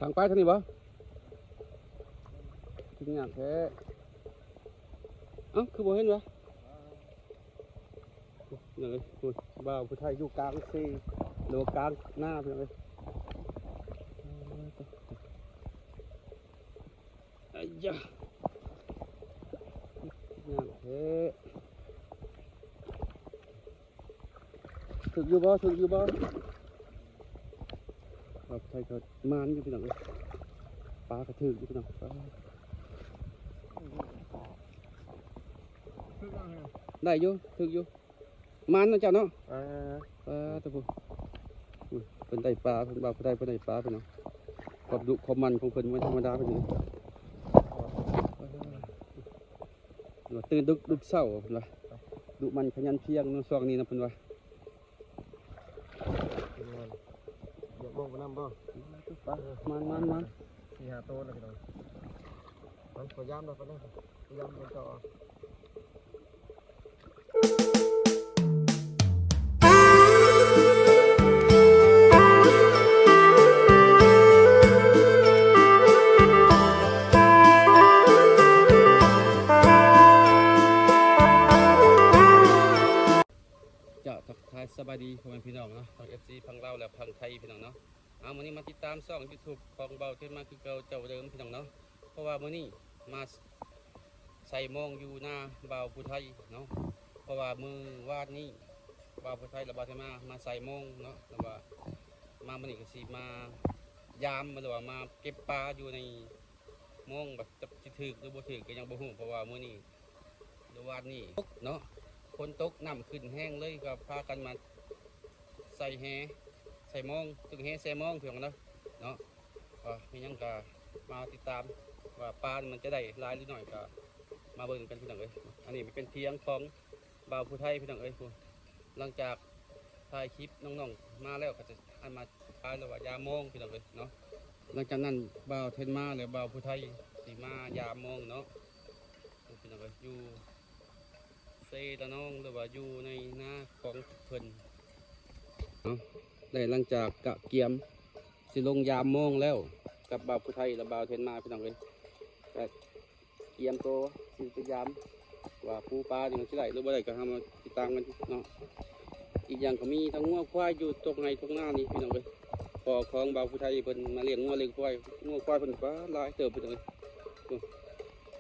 ທາງໄປທາງນີ້ບໍ່? ຂຶ້ນຍາກແທ້. ເອົ້າ ຄືບໍ່ເຫັນວະ? ໂອ້ຍ ບ່າວຜູ້ໄທຢູ່ກາງເຊ ຫຼືວ່າກາງນາ ພີ່ນ້ອງເອີຍ. ໄອ້ຢາ ຍາກແທ້. ຖືກຢູ່ບໍ່? ຖືກຢູ່ບໍ່? ບ່າວຜູ້ໄທກໍໝານຢູ່ ພີ່ນ້ອງເອີຍ. ປາກໍຖືກຢູ່ ພີ່ນ້ອງ. ໄດ້ຢູ່ ຖືກຢູ່. ໝານເນາະເຈົ້າເນາະ. ເອີ ເອີ ຕະພຸ້ນ ເພິ່ນໄດ້ປາ ເພິ່ນວ່າເພິ່ນໄດ້ ເພິ່ນໄດ້ປາ ພີ່ນ້ອງ. ຄວາມດຸຄວາມໝັ່ນຂອງເພິ່ນບໍ່ທຳມະດາ ພີ່ນ້ອງ. ວ່າຕື່ນດຶກລຸກເຊົ້າ ເພິ່ນວ່າ ດຸໝັ່ນຂະຫຍັນພຽງເນາະ ຊ່ວງນີ້ນະ ເພິ່ນວ່າ. ເຮັດງານ ຢາກມອງໄປນຳບໍ່? ມາ ມາ ມາ ສີ່ຫ້າໂຕນະ ພີ່ນ້ອງ. ມັນພະຍາຍາມເນາະ ພະຍາຍາມເບິ່ງຕໍ່. ຈະທັກທາຍສະບາຍດີພໍ່ແມ່ພີ່ນ້ອງເນາະ ທັງເອັຟຊີຝັ່ງລາວ ແລະ ຝັ່ງໄທ ພີ່ນ້ອງເນາະ. ເອົາ ມື້ນີ້ມາຕິດຕາມຊ່ອງຢູທູບຂອງບ່າວເທນມາຄືເກົ່າເຈົ້າເດີມ ພີ່ນ້ອງເນາະ. ເພາະວ່າມື້ນີ້ມາໃສ່ມອງຢູ່ນາບ່າວຜູ້ໄທເນາະ. ເພາະວ່າມື້ວານນີ້ບ່າວຜູ້ໄທ ແລະ ບ່າວເທນມາ ມາໃສ່ມອງເນາະ ແລ້ວວ່າມາມື້ນີ້ກໍຊິມາຢາມ ຫຼືວ່າມາເກັບປາຢູ່ໃນມອງ. ແບບຈະ ຊິຖືກ ຫຼື ບໍ່ຖືກ ກໍຍັງບໍ່ຮູ້ ເພາະວ່າມື້ນີ້ ຫຼື ວານນີ້ເນາະ ຝົນຕົກ ນ້ຳຂຶ້ນແຮງເລີຍ ກໍພາກັນມາໃສ່ແຫ ໃສ່ມອງ ຕຶງແຫໃສ່ມອງ ພີ່ນ້ອງເນາະ ເນາະ. ກໍມີຫຍັງກໍມາຕິດຕາມວ່າປາມັນຈະໄດ້ຫຼາຍຫຼືໜ້ອຍ ກໍມາເບິ່ງກັນ ພີ່ນ້ອງເອີຍ. ອັນນີ້ມັນເປັນຖຽງຂອງບ່າວຜູ້ໄທ ພີ່ນ້ອງເອີຍ. ຫຼັງຈາກຖ່າຍຄລິບນ້ອງໆມາແລ້ວ ກໍຈະອັນມາ ຂາຍ ຫຼືວ່າຢາມມອງ ພີ່ນ້ອງເອີຍເນາະ. ຫຼັງຈາກນັ້ນບ່າວເທນມາ ແລະ ບ່າວຜູ້ໄທຊິມາຢາມມອງເນາະ ພີ່ນ້ອງເອີຍ ຢູ່ເຊລະນອງ ຫຼືວ່າຢູ່ໃນນາຂອງເພິ່ນເນາະ. ແລະ ຫຼັງຈາກກະກຽມຊິລົງຢາມມອງແລ້ວ ກັບບ່າວຜູ້ໄທ ແລະ ບ່າວເທນມາ ພີ່ນ້ອງເອີຍ ກະ ກຽມໂຕຊິໄປຢາມວ່າປູປານີ້ມັນຊິໄດ້ຫຼືບໍ່ໄດ້ ກໍເຮົາມາຕິດຕາມກັນເນາະ. ອີກຢ່າງກໍມີທັງງົວຄວາຍຢູ່ຕົກໄຮ່ຕົກນານີ້ ພີ່ນ້ອງເອີຍ. ພໍ່ຂອງບ່າວຜູ້ໄທເພິ່ນມາລ້ຽງງົວລ້ຽງຄວາຍ ງົວຄວາຍເພິ່ນກໍຫຼາຍເຕີບ ພີ່ນ້ອງເອີຍ. ໂອ້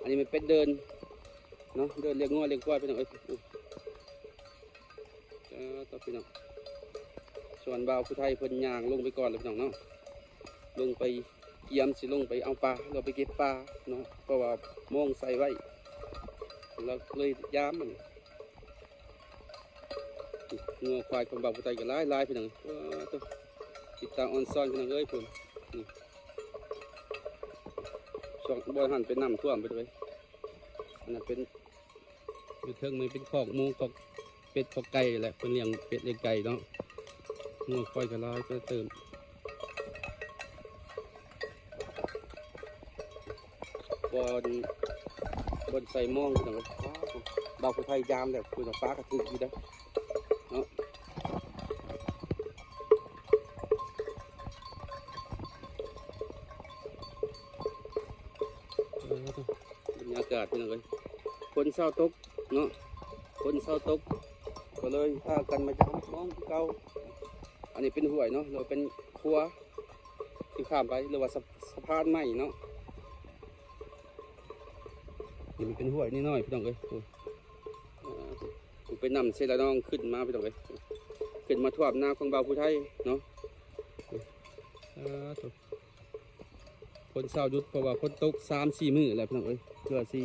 ອັນນີ້ມັນເປັນເດີ່ນເນາະ ເດີ່ນລ້ຽງງົວລ້ຽງຄວາຍ ພີ່ນ້ອງເອີຍ. ເອີ ຕໍ່ພີ່ນ້ອງ ສ່ວນບ່າວຜູ້ໄທເພິ່ນຍ່າງລົງໄປກ່ອນແລ້ວ ພີ່ນ້ອງເນາະ ລົງໄປກຽມຊິລົງໄປເອົາປາ ຫຼືໄປເກັບປາເນາະ ເພາະວ່າມອງໃສ່ໄວ້ ແລ້ວເລີຍຢາມມັນ. ງົວຄວາຍຂອງບ່າວຜູ້ໄທກໍຫຼາຍໆ ພີ່ນ້ອງ. ເອີ ຕິດຕາອ່ອນຊ້ອນ ພີ່ນ້ອງເອີຍ ພຸ້ນ ນີ້ ຊ່ວງບ່ອນຫັ້ນເປັນນ້ຳຖ້ວມໄປເລີຍ ອັນນັ້ນເປັນ ຢູ່ເທິງມັນເປັນຄອກໝູ ຄອກເປັດ ຄອກໄກ່ແຫຼະ ເພິ່ນລ້ຽງເປັດລ້ຽງໄກ່ເນາະ. ງົວຄວາຍກໍຫຼາຍເຕີບ ບ່ອນ ບ່ອນໃສ່ມອງ ພີ່ນ້ອງເອີຍ. ບ່າວຜູ້ໄທຢາມແລ້ວ ພຸ້ນ ປາກໍຖືກຢູ່ເດ້ເນາະ. ບັນຍາກາດ ພີ່ນ້ອງເອີຍ ຝົນເຊົາຕົກເນາະ ຝົນເຊົາຕົກ ກໍເລີຍພາກັນມາຢາມມອງຄືເກົ່າ. ອັນນີ້ເປັນຫ້ວຍເນາະ ຫຼືວ່າເປັນຂົວທີ່ຂ້າມໄປ ຫຼືວ່າສະ ສະພານໄມ້ເນາະ. ນີ້ມັນເປັນຫ້ວຍນ້ອຍໆ ພີ່ນ້ອງເອີຍ ໂອ້ ເປັນນ້ຳເຊລະນອງຂຶ້ນມາ ພີ່ນ້ອງເອີຍ ຂຶ້ນມາຖ້ວມນາຂອງບ່າວຜູ້ໄທເນາະ. ເອີ ຝົນເຊົາຢຸດ ເພາະວ່າຝົນຕົກສາມສີ່ມື້ແລ້ວ ພີ່ນ້ອງເອີຍ ເພື່ອຊິ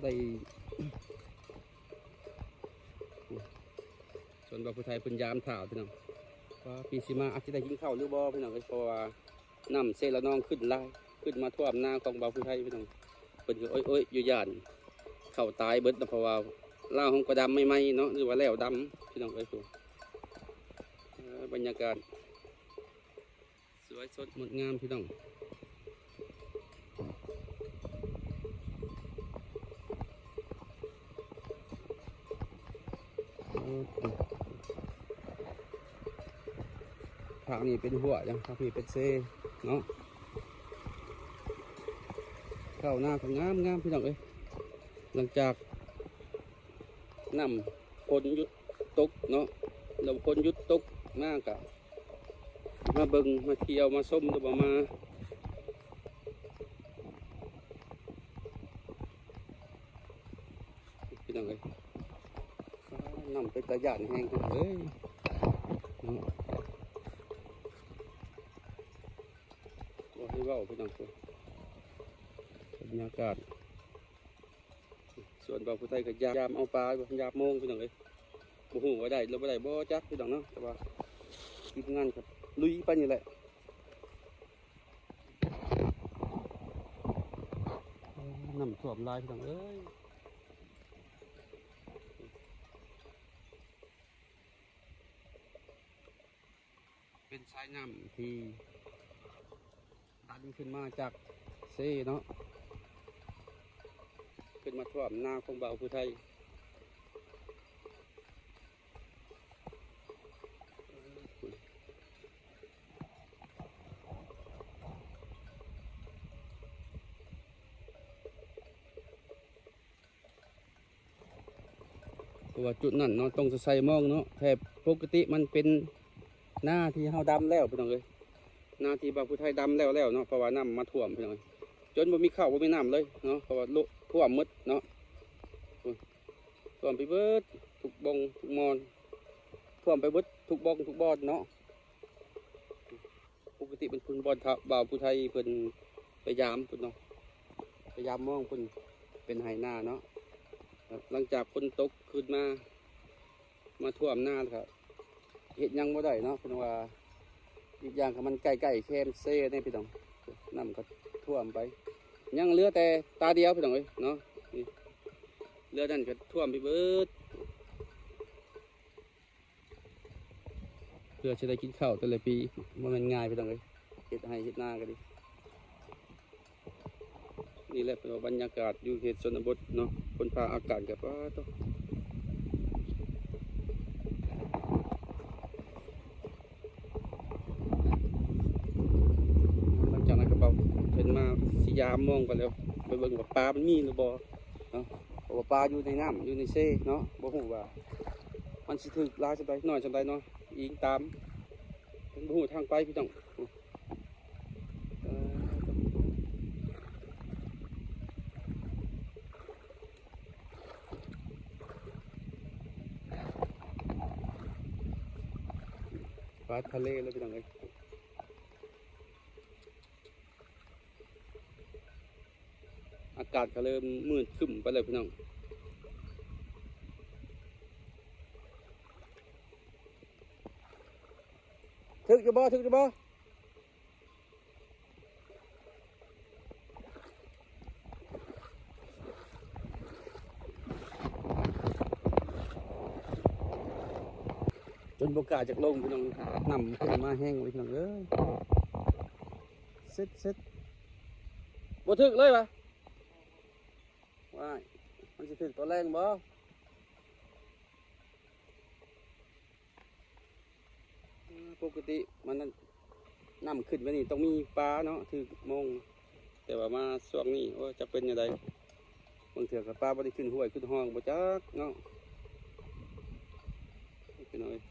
ໄດ້ ສ່ວນບ່າວຜູ້ໄທເພິ່ນຢາມຖ້າ ພີ່ນ້ອງ ວ່າປີຊິມາອາດຈະໄດ້ກິນເຂົ້າຫຼືບໍ່ ພີ່ນ້ອງເອີຍ ເພາະວ່ານ້ຳເຊລະນອງຂຶ້ນຫຼາຍ ຂຶ້ນມາຖ້ວມນາຂອງບ່າວຜູ້ໄທ ພີ່ນ້ອງ. ເພິ່ນກໍໂອ້ຍໆຢູ່ ຢ້ານເຂົ້າຕາຍເບິດເນາະ ເພາະວ່າລາວເຮົາກໍດຳໃໝ່ໆເນາະ ຫຼືວ່າແລ້ວດຳ ພີ່ນ້ອງເອີຍ. ເອີ ບັນຍາກາດ ສວຍສົດງົດງາມ ພີ່ນ້ອງ. ໂອ້ໂຫ ທາງນີ້ເປັນຫ້ວຍ ທາງນີ້ເປັນເຊເນາະ. ເຂົ້ານາກໍງາມໆ ພີ່ນ້ອງເອີຍ. ຫຼັງຈາກນ້ຳຝົນຢຸດຕົກເນາະ, ແລ້ວຝົນຢຸດຕົກມາກໍມາເບິ່ງ ມາທ່ຽວ ມາຊົມ ຫຼືວ່າມາ ພີ່ນ້ອງເອີຍ. ນ້ຳເປັນຕາຢ້ານແຮງ ພີ່ນ້ອງເອີຍເນາະ. ບໍ່ໃຫ້ເວົ້າ ພີ່ນ້ອງເອີຍ ບັນຍາກາດ. ສ່ວນບ່າວຜູ້ໄທກໍຢາມເອົາປາ ຢາມມອງ ພີ່ນ້ອງເອີຍ. ບໍ່ຮູ້ວ່າໄດ້ຫຼືບໍ່ໄດ້ ບໍ່ຈັກ ພີ່ນ້ອງເນາະ, ແຕ່ວ່າທີມງານກໍລຸຍໄປນີ້ແຫຼະ. ນ້ຳຖ້ວມຫຼາຍ ພີ່ນ້ອງເອີຍ. ເປັນສາຍນ້ຳທີ່ດັນຂຶ້ນມາຈາກເຊເນາະ, ຂຶ້ນມາຖ້ວມນາຂອງບ່າວຜູ້ໄທ. ເພາະວ່າຈຸດນັ້ນເນາະ ຕ້ອງໃສ່ມອງເນາະ, ແຕ່ປົກກະຕິມັນເປັນນາທີ່ເຮົາດຳແລ້ວ ພີ່ນ້ອງເອີຍ, ນາທີ່ບ່າວຜູ້ໄທດຳແລ້ວໆເນາະ, ເພາະວ່ານ້ຳມາຖ້ວມ ພີ່ນ້ອງເອີຍ, ຈົນບໍ່ມີເຂົ້າບໍ່ມີນ້ຳເລີຍເນາະ, ເພາະວ່າໂລະ ຖ້ວມໝົດເນາະ. ໂອ້ຍ ຖ້ວມໄປເບິດທຸກບ່ອງທຸກບ່ອນ, ຖ້ວມໄປເບິດທຸກບ່ອງທຸກບ່ອນເນາະ. ປົກກະຕິເປັນພຸ້ນບ່ອນ ບ່າວຜູ້ໄທເພິ່ນໄປຢາມພຸ້ນເນາະ, ໄປຢາມມອງພຸ້ນ ເປັນໄຮ່ນາເນາະ. ຫຼັງຈາກຝົນຕົກຂຶ້ນມາ ມາຖ້ວມນາແລ້ວກໍເຮັດຫຍັງບໍ່ໄດ້ເນາະ, ເພິ່ນວ່າ ອີກຢ່າງກໍມັນໃກ້ໆແຄມເຊເດ້ ພີ່ນ້ອງ, ນ້ຳກໍຖ້ວມໄປ ຍັງເຫຼືອແຕ່ຕາດຽວ ພີ່ນ້ອງເອີຍເນາະ. ນີ້ເຮືອນັ້ນກໍຖ້ວມໄປເບິດ. ເພື່ອຊິໄດ້ກິນເຂົ້າແຕ່ລະປີ ບໍ່ແມ່ນງ່າຍ ພີ່ນ້ອງເອີຍ, ເຮັດໄຮ່ເຮັດນາກໍດີ. ນີ້ແຫຼະເປັນວ່າບັນຍາກາດຢູ່ເຂດຊົນນະບົດເນາະ, ຝົນຟ້າອາກາດກໍ ປາດໂທ້. ຫຼັງຈາກນັ້ນກໍເວົ້າເພິ່ນມາຊິຢາມມອງກັນແລ້ວ, ໄປເບິ່ງວ່າປາມັນມີຫຼືບໍ່ເນາະ, ເພາະວ່າປາຢູ່ໃນນ້ຳ ຢູ່ໃນເຊເນາະ, ບໍ່ຮູ້ວ່າມັນຊິຖືກຫຼາຍສ່ຳໃດ ໜ້ອຍສ່ຳໃດເນາະ, ອີງຕາມ ເພິ່ນບໍ່ຮູ້ທາງໄປ ພີ່ນ້ອງ. ປາທະເລເລີຍ ພີ່ນ້ອງເອີຍ. ອາກາດກໍເລີ່ມມືດຄຶ້ມໄປແລ້ວ ພີ່ນ້ອງ. ຖືກຢູ່ບໍ່? ຖືກຢູ່ບໍ່? ຈົນບໍ່ກ້າຈັກລົງ ພີ່ນ້ອງ, ນ້ຳຂຶ້ນມາແຮງເລີຍ ພີ່ນ້ອງເອີຍ. ເຊັດໆ ບໍ່ຖືກເລີຍຫວາ? ວ້າຍ ມັນຊິຖືກຕອນແລງບໍ່? ປົກກະຕິມັນນັ້ນ ນ້ຳຂຶ້ນມານີ້ຕ້ອງມີປາເນາະ ຖືກມອງ, ແຕ່ວ່າມາຊ່ວງນີ້ ໂອ້ຍ ຈັກເປັນແນວໃດ, ບາງເທື່ອກໍປາບໍ່ໄດ້ຂຶ້ນຫ້ວຍຂຶ້ນຮ່ອງ ບໍ່ຈັກເນາະ ພີ່ນ້ອງເອີຍ.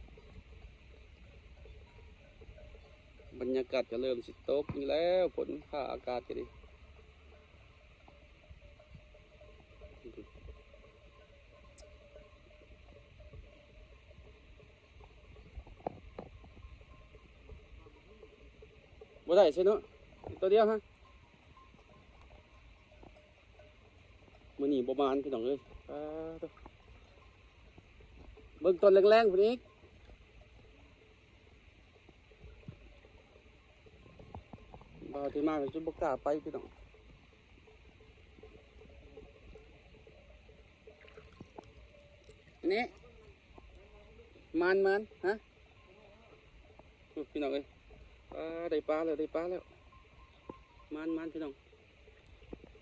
ບັນຍາກາດກໍເລີ່ມຊິຕົກນີ້ແລ້ວ, ຝົນຟ້າອາກາດກໍດີ. ບໍ່ໄດ້ໃຊ່ເນາະ ຕົວດຽວຮະ. ມື້ນີ້ບໍ່ໝານ ພີ່ນ້ອງເອີຍ. ປາດໂທ້ ເບິ່ງຕອນແລງໆພຸ້ນອີກ. ບ່າວທີ່ມາກໍຈົນບໍ່ກ້າໄປ ພີ່ນ້ອງ. ນີ້ ມານໆ ຮະ ໂອ້ ພີ່ນ້ອງເອີຍ. ປາ ໄດ້ປາແລ້ວ ໄດ້ປາແລ້ວ. ມານໆ ພີ່ນ້ອງ.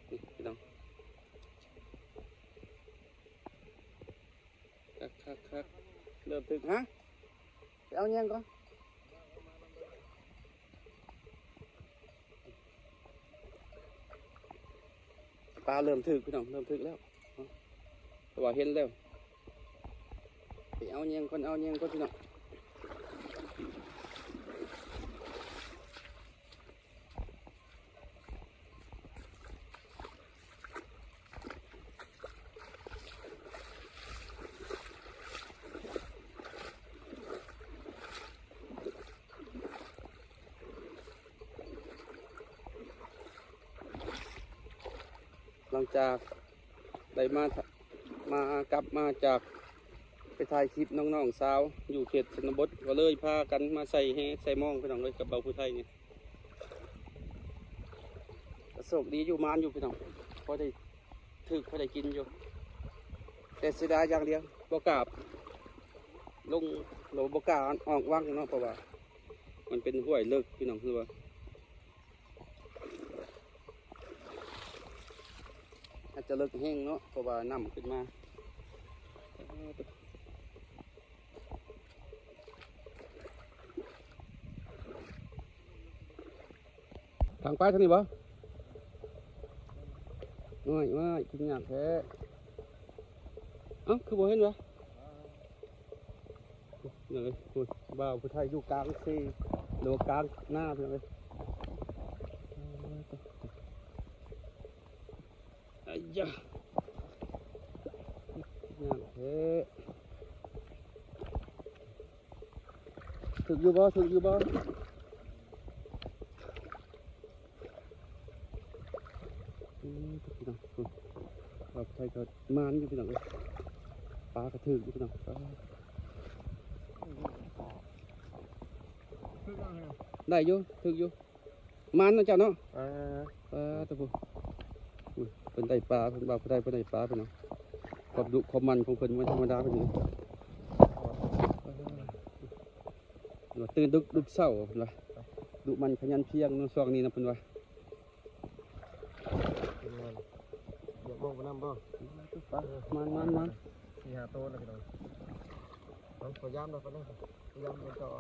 ນີ້ ພີ່ນ້ອງ. ຄັກໆໆ ເລີ່ມຖືກ ຮະ ໄປເອົາຫຍັງກ່ອນ. ປາເລີ່ມຖືກ ພີ່ນ້ອງ ເລີ່ມຖືກແລ້ວ ເພາະວ່າເຫັນແລ້ວ. ໄປເອົາແຍງກ່ອນ ເອົາແຍງກ່ອນ ພີ່ນ້ອງ. ຫຼັງຈາກໄດ້ມາ ມາ ກັບມາຈາກໄປຖ່າຍຄລິບນ້ອງໆສາວຢູ່ເຂດຊົນນະບົດ ກໍເລີຍພາກັນມາໃສ່ແຮ່ໃສ່ມອງ ພີ່ນ້ອງເອີຍ ກັບບ່າວຜູ້ໄທນີ້. ກໍໂຊກດີຢູ່ ໝານຢູ່ ພີ່ນ້ອງ ພໍໄດ້ຖືກ ພໍໄດ້ກິນຢູ່ ແຕ່ເສຍດາຍຢ່າງດຽວ ບໍ່ກ້າລົງ ຫຼືບໍ່ກ້າອອກວັງເນາະ ເພາະວ່າມັນເປັນຫ້ວຍເລິກ ພີ່ນ້ອງ ຄືວ່າ ອາດຈະເລິກແຮງເນາະ ເພາະວ່ານ້ຳຂຶ້ນມາ. ທາງໄປທາງນີ້ບໍ່? ໂອ້ຍ ໂອ້ຍ ກິນຍາກແທ້. ເອົ້າ ຄືບໍ່ເຫັນວະ? ເອີຍ ພຸ້ນ ບ່າວຜູ້ໄທຢູ່ກາງເຊ ຫຼືວ່າກາງນາ ພີ່ນ້ອງເອີຍ. ໄອ້ຢາ ຍາກແທ້. ຖືກຢູ່ບໍ່? ຖືກຢູ່ບໍ່? ອືມ ພີ່ນ້ອງ ເອີ ບ່າວຜູ້ໄທກໍໝານຢູ່ ພີ່ນ້ອງເອີຍ ປາກໍຖືກຢູ່ ພີ່ນ້ອງ. ໄດ້ຢູ່ ຖືກຢູ່. ໝານເນາະເຈົ້າເນາະ. ອ່າ ປາດໂທ້ ເພິ່ນໄດ້ປາ ເພິ່ນວ່າເພິ່ນໄດ້ ເພິ່ນໄດ້ປາ ເພິ່ນວ່າ ຄວາມດຸຄວາມໝັ່ນຂອງເພິ່ນບໍ່ທຳມະດາ ເພິ່ນວ່າ ຕື່ນດຶກລຸກເຊົ້າ ເພິ່ນວ່າ ດຸໝັ່ນຂະຫຍັນພຽງເນາະ ຊ່ວງນີ້ນະ ເພິ່ນວ່າ. ເປັນໄງ ຢາກລົງໄປນຳບໍ່? ມາ ມາ ມາ ສີ່ຫ້າໂຕແລ້ວ ພີ່ນ້ອງ. ເອົາ ພະຍາຍາມເນາະ ພະຍາຍາມເດີນຕໍ່.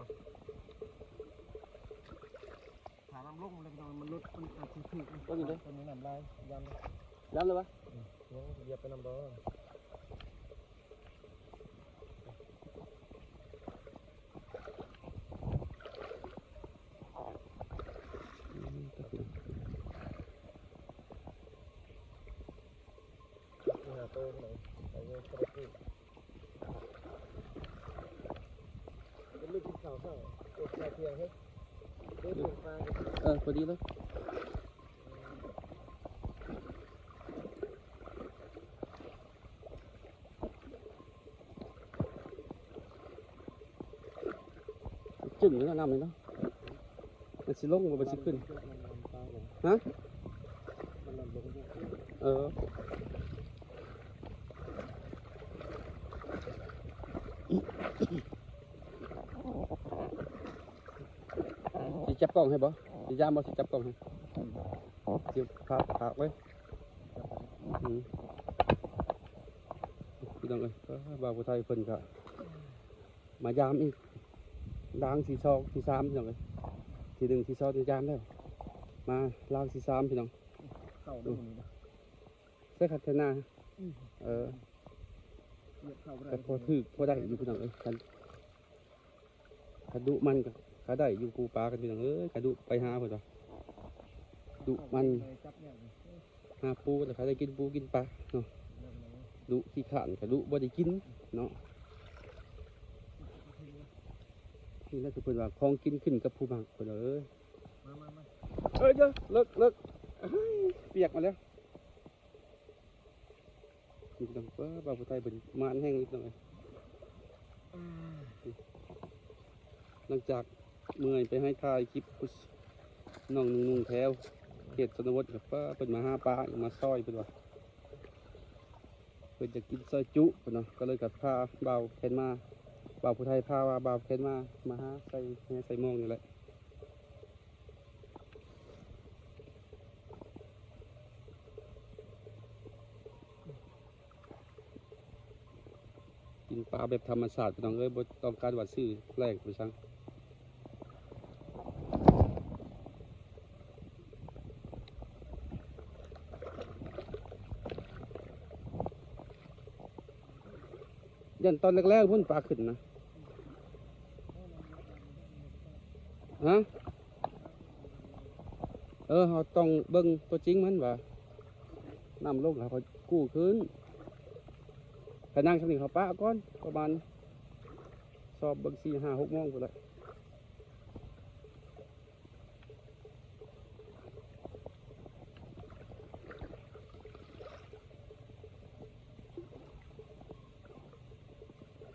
ຖ້ານ້ຳລົງແລ້ວ ພີ່ນ້ອງ ມັນຫຼຸດ ມັນອາດຊິຖືກ ເບິ່ງເດີ ຕອນນີ້ນ້ຳຫຼາຍ ຢ້ານເດີ ຢ້ານເລີຍວະ. ອືມ ຍັງຢຽບໄປນຳບໍ່? ອືມ ສີ່ຫ້າໂຕ ພີ່ນ້ອງ ໄປເລີຍ ກະໄດ້ກິນ. ເປັນມື້ກິນເຂົ້າເຊົ້າ ເປັນເຂົ້າທ່ຽງເຮີ້ຍ ເດີນເບິ່ງປາ. ເອີ ພໍດີເລີຍ. ຈຶ່ງຢູ່ເນາະ ນ້ຳນີ້ເນາະ. ມັນຊິລົງບໍ່ ມັນຊິຂຶ້ນ? ຮະ? ເອີ ຊິຈັບກ້ອງໃຫ້ບໍ່? ຊິຢາມບໍ່? ຊິຈັບກ້ອງໃຫ້ ຊິພາກ ພາກເລີຍ. ອືມ ພີ່ນ້ອງເອີຍ ບ່າວຜູ້ໄທເພິ່ນກະ ມາຢາມອີກ ລາງທີສອງທີສາມ ພີ່ນ້ອງເອີຍ ທີໜຶ່ງທີສອງນີ້ຢາມແລ້ວ ມາລາງທີສາມ ພີ່ນ້ອງ. ເຂົ້າໄດ້ມື້ນີ້ນະ ໃສ່ຄັດໄຖນາ. ອືມ ເອີ ຢຽບເຂົ້າບໍ່ໄດ້ ແຕ່ພໍຖືກພໍໄດ້ຢູ່ ພີ່ນ້ອງເອີຍ. ຄັນ ຄັນດຸໝັ່ນກໍ ກໍໄດ້ຢູ່ ປູປາກັນ ພີ່ນ້ອງເອີຍ. ຄັນດຸໄປຫາເພິ່ນວ່າ ດຸໝັ່ນ ຫາປູແລ້ວກໍໄດ້ກິນປູກິນປາເນາະ. ດຸຂີ້ຄ້ານກໍດຸບໍ່ໄດ້ກິນເນາະ. ນີ້ແຫຼະຄືເພິ່ນວ່າ ຂອງກິນຂຶ້ນກັບຜູ້ມັກ ເພິ່ນວ່າເອີຍ. ມາ ມາ ມາ ເອີຍ ເດີ ເລິກ ເລິກ ເອີຍ ປຽກມາແລ້ວ. ນີ້ພີ່ນ້ອງ ເອີ ບ່າວຜູ້ໄທເພິ່ນໝານແຮງ ພີ່ນ້ອງເອີຍ. ຫຼັງຈາກເມື່ອຍໄປໃຫ້ຖ່າຍຄລິບ ນ້ອງນຸ່ງໆແຖວເຂດຊົນນະບົດ ກໍເພິ່ນມາຫາປາ ມາຊ່ອຍ ເພິ່ນວ່າ ເພິ່ນຢາກກິນຊອຍຈຸ ເພິ່ນວ່າ ກໍເລີຍກໍພາບ່າວແຄນມາ ບ່າວຜູ້ໄທພາວ່າ ບ່າວແຄນມາ ມາຫາໃສ່ແຮ່ໃສ່ມອງນີ້ແຫຼະ. ກິນປາແບບທຳມະຊາດ ພີ່ນ້ອງເອີຍ ບໍ່ຕ້ອງການວ່າຊື້ແລກໄປຊັ້ນ. ຕອນແລກໆພຸ້ນປາຂຶ້ນນະ ຮະ? ເອີ ເຮົາຕ້ອງເບິ່ງຕົວຈິງມັນວ່າ ນ້ຳລົງ ເຮົາກໍກູ້ຂຶ້ນ. ຖ້ານັ່ງຊ່ຳນີ້ເຮົາປະກ່ອນ ປະມານ ຊອບເບິ່ງສີ່ຫ້າຫົກໂມງພຸ້ນແຫຼະ.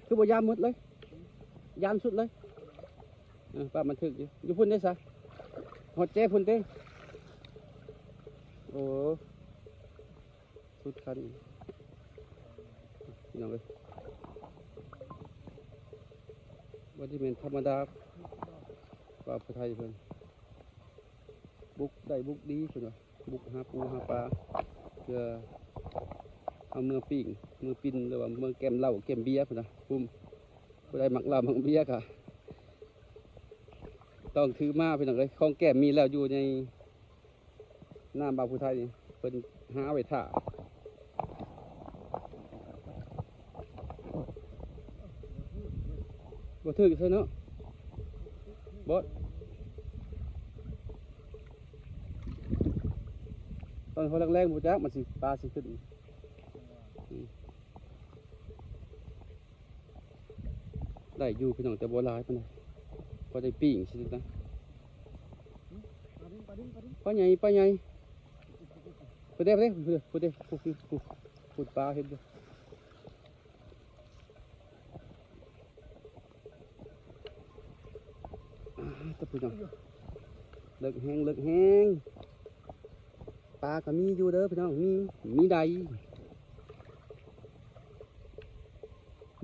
ຄືບໍ່ຢ້ານໝົດເລີຍ ຢ້ານສຸດເລີຍ. ເອີ ປາບມັນຖືກຢູ່ ຢູ່ພຸ້ນເດ້ຊະ ຮອດເຈ້ພຸ້ນເດ້. ໂອ້ ສຸດຄັນ ພີ່ນ້ອງເອີຍ ບໍ່ໄດ້ແມ່ນທຳມະດາ ວ່າຜູ້ໄທເພິ່ນ ບຸກໄດ້ບຸກດີເພິ່ນວ່າ ບຸກຫາປູຫາປາ ເພື່ອເອົາເມືອປີ້ງ ເມືອປິ່ນ ຫຼືວ່າເມືອແກ້ມເຫຼົ້າແກ້ມເບຍພຸ້ນນະ. ຜູ້ ຜູ້ໃດມັກເຫຼົ້າມັກເບຍກະຕ້ອງຖືມາ ພີ່ນ້ອງເອີຍ ຂອງແກ້ມມີແລ້ວຢູ່ໃນ ນ້ຳບ່າວຜູ້ໄທນີ້ ເພິ່ນຫາໄວ້ຖ້າ ບໍ່ຖືກໃສ່ເນາະ ບໍ່ ຕອນເຮົາແລງໆບໍ່ຈັກມັນຊິ ປາຊິຂຶ້ນ. ໄດ້ຢູ່ພີ່ນ້ອງ ແຕ່ບໍ່ຫຼາຍປານໃດ ພໍໄດ້ປີ້ງຊີ້ນະ. ປາໃຫຍ່ ປາໃຫຍ່ ພຸ້ນເດ້ ພຸ້ນເດ້ ພຸ້ນເດ້ ພຸ້ນ ປາເຫັນຢູ່. ອາ ຕະ ພີ່ນ້ອງ ເລິກແຮງ ເລິກແຮງ. ປາກໍມີຢູ່ເດີພີ່ນ້ອງ ມີ ມີໄດ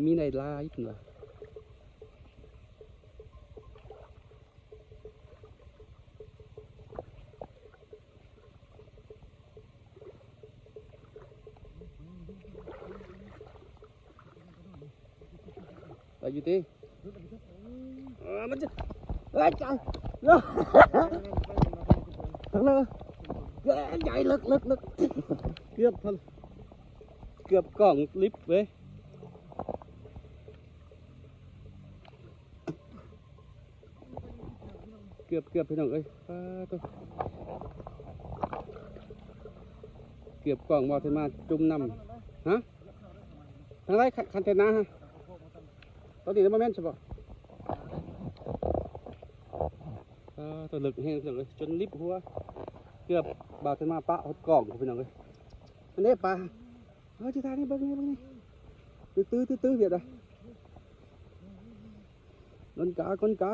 ມີໄດຫຼາຍເພິ່ນວ່າ. ໄດ້ຢູ່ຕິ ເອີ ມັນຈະ ເອີຍ ຈາຍ ທາງນັ້ນ ເອີຍ ໃຫຍ່ ເລິກ ເລິກ ເລິກ ເກືອບ ເກືອບກ້ອງລິບເວີຍ. ເກືອບ ເກືອບ ພີ່ນ້ອງເອີຍ ປາໂຕ ເກືອບກ້ອງບໍ່ ທີ່ມາຈຸ່ມນ້ຳ ຮະ ທາງໃດ ຄັນແທ່ນາ ຮະ ຕອນນີ້ບໍ່ແມ່ນຊະບໍ ປາໂຕ ເລິກແຮງ ພີ່ນ້ອງເອີຍ ຈົນລິບຫົວ ເກືອບບ່າວແທ່ນາປະຮອດກ້ອງ ພີ່ນ້ອງເອີຍ. ອັນນີ້ປາ ເອີ ທີ່ທ່ານີ້ເບິ່ງນີ້ ເບິ່ງນີ້ ຕື້ໆ ວຽດ ລົນກາ ກົ້ນກາ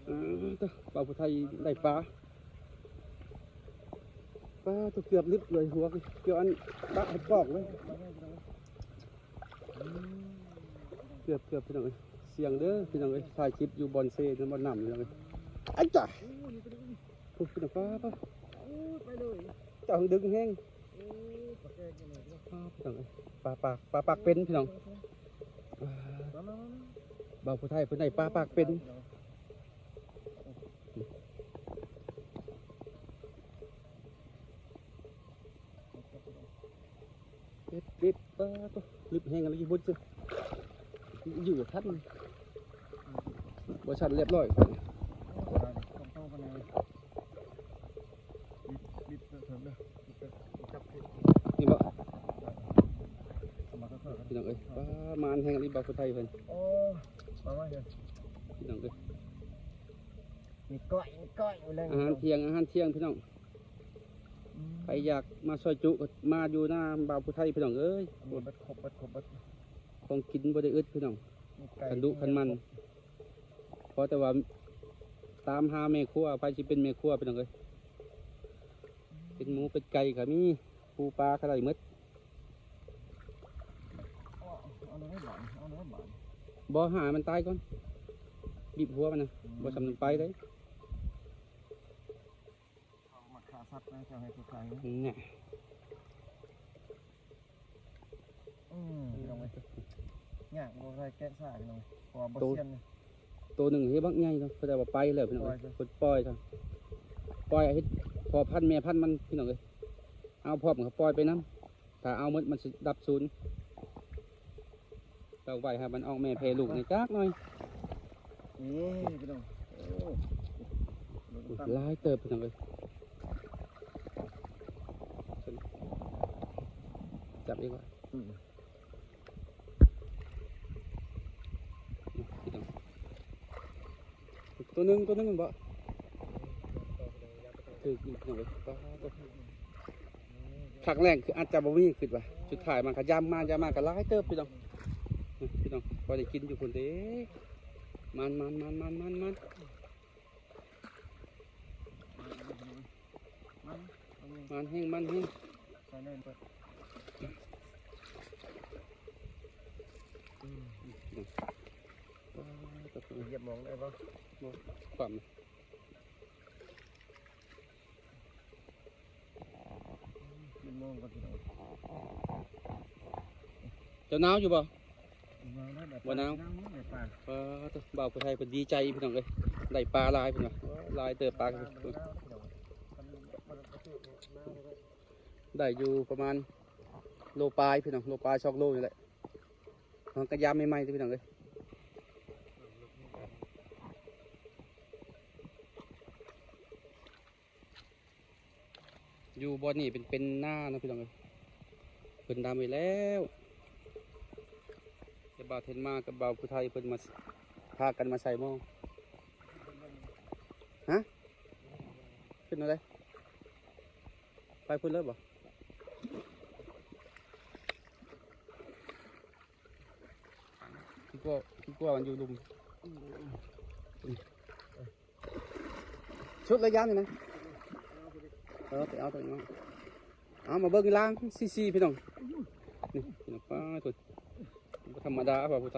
ເອີ ຕະ ບ່າວຜູ້ໄທໄດ້ປາ ປາໂຕ ເກືອບລິບເລີຍ ຫົວເກືອບອັນປະໃຫ້ປອກເລີຍ ເກືອບ ເກືອບ ພີ່ນ້ອງເອີຍ ສ່ຽງເດີພີ່ນ້ອງເອີຍ ຖ່າຍຄລິບຢູ່ບ່ອນເຊ ບ່ອນນ້ຳ ພີ່ນ້ອງເອີຍ ອ້າຍຈ້າ ພຸ້ນ ພີ່ນ້ອງ ປາ ປາ ໂອ້ຍ ໄປເລີຍ ເຈົ້າດຶງແຮງ ໂອ້ຍ ປາແກກຢູ່ນີ້ ປາ ພີ່ນ້ອງເອີຍ ປາ ປາ ປາປາກເປັນ ພີ່ນ້ອງ ອ່າ ມາ ມາ ມາ ບ່າວຜູ້ໄທເພິ່ນໄດ້ປາປາກເປັນ ເກັບ ເກັບ ປາໂຕ ລິບແຮງ ອັນນີ້ບໍ່ ຢູ່ທັນ ບໍ່ທັນ ລຽບຮ້ອຍ ນີ້ບໍ່ ພີ່ນ້ອງເອີຍ ປາ ມານແຮງອີ່ຫຼີ ບ່າວຜູ້ໄທເພິ່ນ ໂອ້ ປາມານ ພີ່ນ້ອງເອີຍ ມີກ້ອຍ ມີກ້ອຍ ອາຫານທ່ຽງ ອາຫານທ່ຽງ ພີ່ນ້ອງ ໃຜຢາກມາຊອຍຈຸກໍມາຢູ່ນາບ່າວຜູ້ໄທ ພີ່ນ້ອງເອີຍ ເບິດຄົບ ເບິດຄົບ ເບິດ ຂອງກິນບໍ່ໄດ້ອຶດ ພີ່ນ້ອງ ຄັນດຸຄັນມັນ ພໍແຕ່ວ່າຕາມຫາແມ່ຄົວ ໃຜຊິເປັນແມ່ຄົວ ພີ່ນ້ອງເອີຍ ເປັນໝູເປັດໄກ່ກໍມີ ປູປາກໍໄດ້ໝົດ ເອົາແນວໃດບາດນີ້ ເອົາແນວໃດບາດນີ້ ບໍ່ ຫາມັນຕາຍກ່ອນ ບີບຫົວມັນນະ ບໍ່ຊ່ຳນັ້ນໄປເດ້ ເຂົາມັກຂ້າສັດນະ ເຈົ້າໃຫ້ເຂົາຂາຍນະ ແນ່ ອືມ ພີ່ນ້ອງເອີຍ ຍາກບໍ່ໄດ້ແກະສາຍ ພີ່ນ້ອງ ເພາະວ່າບໍ່ຊຽນ ໂຕໜຶ່ງເຮັດບັກໃຫຍ່ເນາະ ເພິ່ນວ່າໄປແລ້ວ ພີ່ນ້ອງເອີຍ ເພິ່ນປ່ອຍຊະ ປ່ອຍເຮັດພໍ່ພັນແມ່ພັນມັນ ພີ່ນ້ອງເອີຍ ເອົາພ້ອມກໍປ່ອຍໄປນຳ ຖ້າເອົາໝົດມັນຊິດັບສູນ ເຕົ້າໄວ້ໃຫ້ມັນອອກແມ່ແຜ່ລູກນີ້ຈັກໜ້ອຍ. ນີ້ພີ່ນ້ອງ ໂອ້ ຫຼາຍເຕີບພີ່ນ້ອງເອີຍ. ຈັບອີກວ່າ ອືມ ພີ່ນ້ອງ ໂຕໜຶ່ງ ໂຕໜຶ່ງແມ່ນບໍ່? ຖືກອີກພີ່ນ້ອງເອີຍ. ປາດໂທ້ ຄັ້ງແລກຄືອາດຈະບໍ່ມີ ຄິດວ່າ ສຸດທ້າຍມັນກະຢາມມາ ຢາມມາກະຫຼາຍເຕີບພີ່ນ້ອງ. ນີ້ພີ່ນ້ອງ ພໍໄດ້ກິນຢູ່ພຸ້ນເດ້. ມັນໆໆໆໆ ມັນ ມັນແຮງ ມັນແຮງ. ໃສ່ເລີຍ ເປີດ ອືມ ປາດໂທ້ ຢຽບໝອງໄດ້ບໍ່? ບໍ່ ຄວ່ຳ. ເປັນໂມງກ່ອນພີ່ນ້ອງ. ເຈົ້າໜາວຢູ່ບໍ່? ບໍ່ໜາວ ບໍ່ໜາວ. ປາດໂທ້ ບ່າວຜູ້ໄທເພິ່ນດີໃຈພີ່ນ້ອງເອີຍ ໄດ້ປາຫຼາຍເພິ່ນວ່າ. ໂອ້ ຫຼາຍເຕີບປາ. ໄດ້ຢູ່ປະມານໂລປາຍພີ່ນ້ອງ ໂລປາຍ ສອງໂລນີ້ແຫຼະ. ເຮົາກະຢາມໃໝ່ໆເດີພີ່ນ້ອງເອີຍ. ຢູ່ບ່ອນນີ້ເປັນ ເປັນນາເນາະພີ່ນ້ອງເອີຍ ເພິ່ນດຳໄວ້ແລ້ວ. ແຕ່ບ່າວເທັນມາກັບບ່າວຜູ້ໄທເພິ່ນມາ ພາກັນມາໃສ່ໝໍ້. ຮະ? ຂຶ້ນແນວໃດ? ໄປພຸ້ນເລີຍບໍ່? ຄືກວ່າ ຄືກວ່າມັນຢູ່ລຸ່ມ. ສຸດລະຍາມນີ້ນະ. ເອີ ໄປເອົາຕົວນີ້ມາ. ເອົາ ມາເບິ່ງລາງຊີຊີພີ່ນ້ອງ. ນີ້ພີ່ນ້ອງ ປາດໂທ້ ບໍ່ທຳມະດາວ່າຜູ້ໄທ